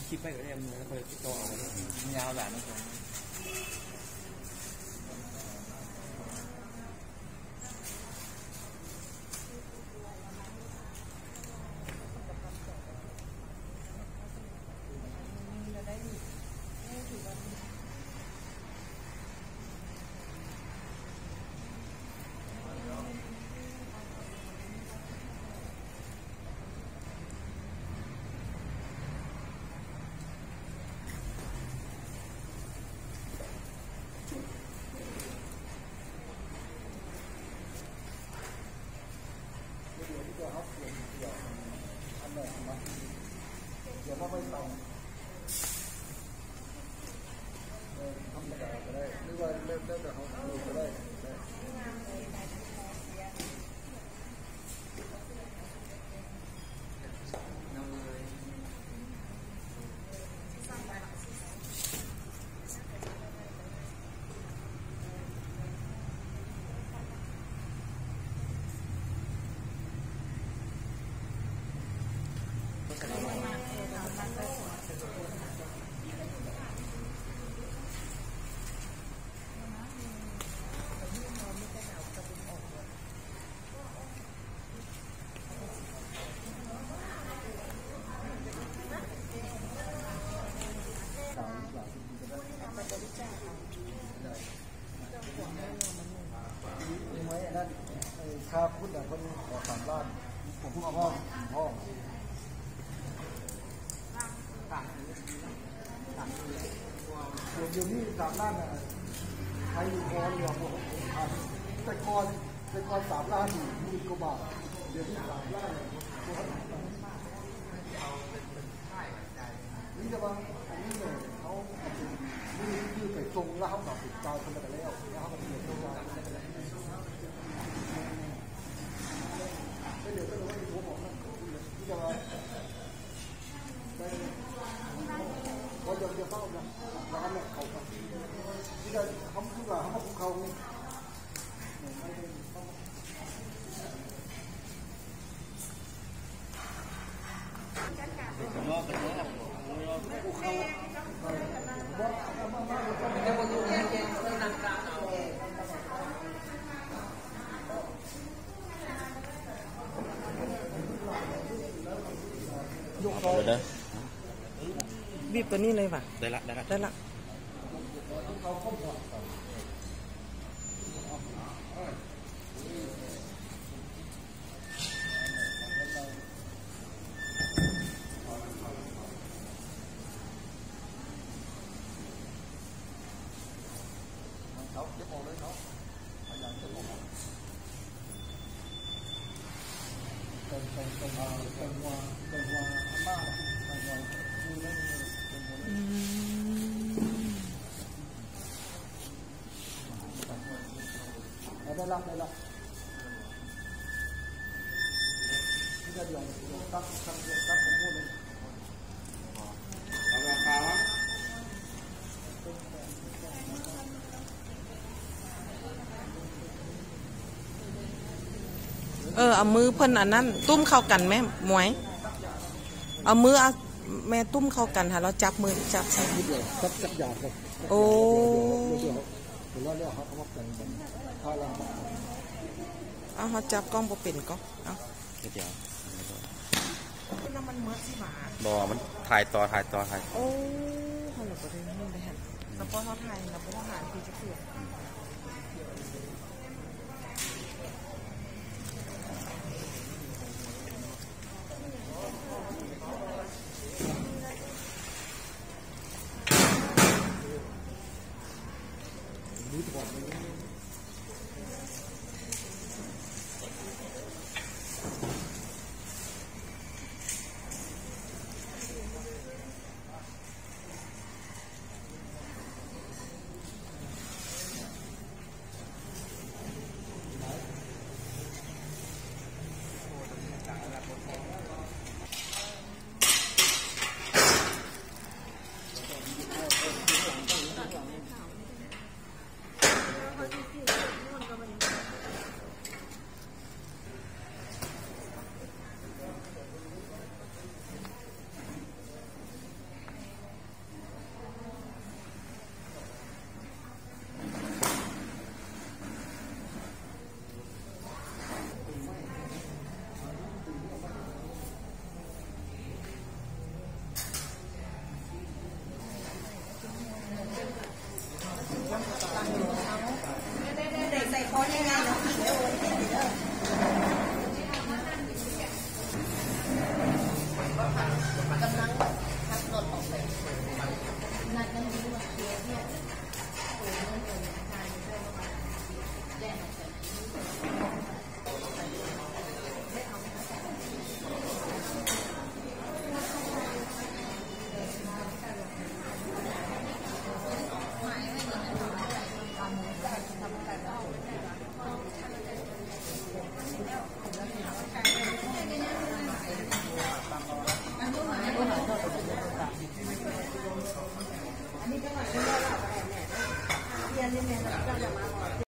ຄລິບໄວ້ກໍໄດ້ ເມື່ອແລ້ວຄ່ອຍຕິດຕໍ່ເອົາ ມັນຍາວຫຼາຍ ມັນກໍ ດຽວນີ້ສາມລ້ານນະ ໃຜຢູ່ພໍເຫຼືອບໍ່ຫົກພັນ ແຕ່ກ່ອນ ແຕ່ກ່ອນສາມລ້ານນີ້ ໝື່ນກວ່າບາດ ດຽວນີ້ສາມລ້ານ ມີແຕ່ວ່າອັນນີ້ເນາະ ເຮົາເອົາໄປ ມື້ ມື້ໄປສົ່ງ ແລ້ວເຮົາກໍເອົາໄປຈ່າຍເພິ່ນ ແລ້ວກໍແລ້ວ ແລ້ວເຮົາກໍເສຍຄ່າຈ້າຍ ແລ້ວດຽວເພິ່ນກໍວ່າຊິໂທບອກນຳ ມີແຕ່ວ່າ ບໍ່ ຢ່າ ຢ່າຟ້າວນະ ແລ້ວເຮົາເຂົ້າໄປ ມີແຕ່ເຮົາຄືວ່າເຮົາມາຄຸກເຂົ່ານີ້ ເອົາໄປເລີຍເດີ ບີບໂຕນີ້ເລີຍຫວາ? ໄດ້ລະ ໄດ້ລະ ໄດ້ລະ. ໄດ້ລະ ໄດ້ລະ. ເອີ ເອົາມືເພິ່ນອັນນັ້ນ ຕຸ້ມເຂົ້າກັນແມ່ ໝວຍ ເອົາມື ເອົາ ແມ່ຕຸ້ມເຂົ້າກັນ ຫາລາວຈັບມື ຈັບໃສ່ ຈັບ ຈັບຢາງ ໂອ້ ເອົາ ເຮົາຈັບກ້ອງບໍ່ເປັນກໍ ເອົາ ດຽວ ບໍ່ ມັນຖ່າຍຕໍ່ ຖ່າຍຕໍ່ ຖ່າຍຕໍ່ ໂອ້ ເຮົາລະບໍ່ໄດ້ຮູ້ໄດ້ຫັ້ນ ສະເພາະເຮົາຖ່າຍລະບໍ່ຫາທີ່ຈະເທື່ອ. ເ ມີຈັກໜ້ອຍເພິ່ນເວົ້າແລ້ວກໍໄດ້ແມ່ເດີ ຮຽນນີ້ແມ່ນແລ້ວເຈົ້າຢ່າມາ